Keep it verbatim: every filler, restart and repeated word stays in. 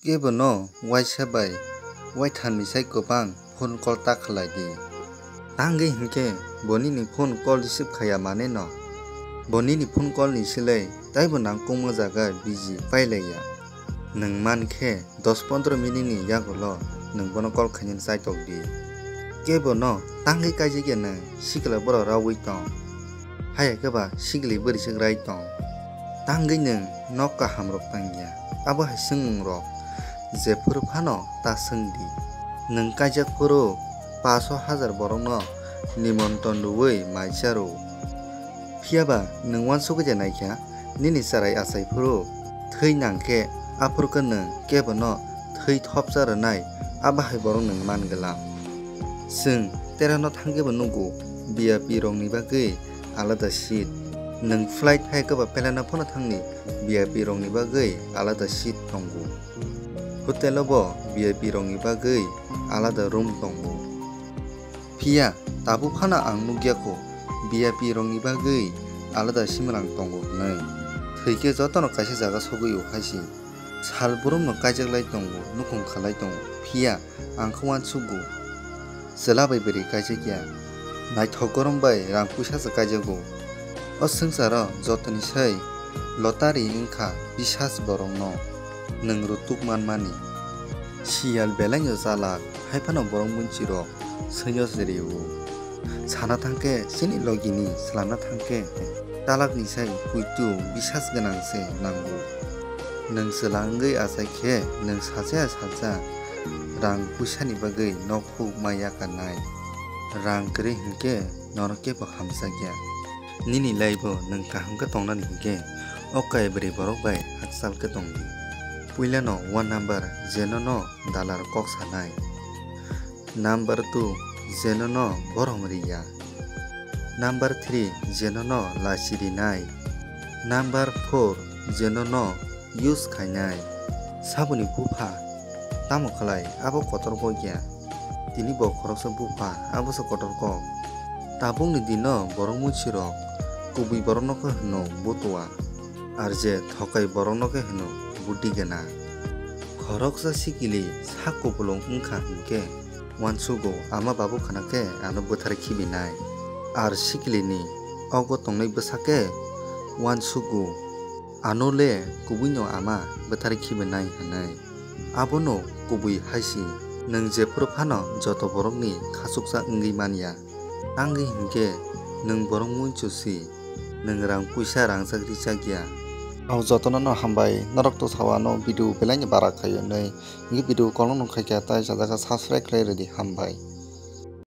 Kebo no waisa bai waithamni sai kwbang phone call ta khlai di. Tangwi hinkhe bo nini phone call receive khaya mane no. Bo nini phone call ni silai taibo nangkukma jaga busy pailaiya. Nwng mankhe dos pondro minute ni yagulo nwng bono call khainani chaitok di. Kebo no tangwi kaijakya nwng sikla borok raui tong. Haya khe ba sikli bwrwi swk rai tong. Tangwi nwng nok kahamrok tangya. Abo hai swngmungrok jephuru phano ta swng di. Nwng kaijak phuru paso hajar borokno nimontron rwui mai cha rw. Phiya ba nwng uansugwi de naikha, nini chwrai achai phuru thwi nang khe, aphuru khe nwng kebo no thwi thopsa rwnai, abo hai borok nwng man glak. Chwng terano thang khe bo nugo, V I P rokni bagwi alada seat. Nwng flight phai khe ba plane o phano thangni V I P rokni bagwi alada seat tongo. Hotel o bo V I P rokni bagwi alada room tongo. Phiya tabuk phano ang nukya kho, V I P rokni bagwi alada simrang tongo hwnwi. Thwi khe jotono kaisa jaga sogwi o hai se. Sal borokno kaijak lai tongo, nukhung khalai tongo, phiya ang khe uansukgo. Chwla bai bwrwi kaijakya, naithok gorom bai rang puisa se kaijago. O swngcharo jotoni sai lottery wngkha bisas borokno nwng rutuk manmani. Siyal belaino chalak, hai phano borok munchirok swnyo se rio. Sana thangkhe chini logini swlangna thangkhe talakni sai puitu bisas gwnang se nango. Nwng chwla wngwi achai khe nwng sacha sacha rang puisani bagwi nok huk ma yakarnai. Rang kwrwi hinkhe norok kebo hamjakya. Nini life o nwng kaham khe tongnani hinkhe o kaibrwi borok bai hakchal khe tong di. Puilano one number, je nono dalar kok sanai. Number two, je nono borom riya. Number three, je nono lachi rinai. Number four, je nono use khainai. Saboni bupha tamo khlai, abo kotor gokya. Tini bo khoroksa bupha, abo se kotor kok. Tabukni dino borok munsirok kubui borokno khe hwno butua, ar je thokai borokno khe hwno budi gana. Khoroksa sikili sak kupulung wngkha hinkhe uansugo ama babu khana khe ano bwthar khibinai. Ar sikilini ogo tongnai bwsa khe uansugo ano le kubuino ama bwthar khibinai hwnwi. Abono kubui hai si, nwng jephuru phano joto borokni khachuksa wngwi man ya. Tangwi hinkhe nwng borok muichu si, nwng rang puisa rangjak rijak ya. Ang jotono no hambai, norok to sao ano video belaino barak khai hwnwi. Nini video kolokno khai khe tai sajak khe subscribe khlai rwdi, hambai.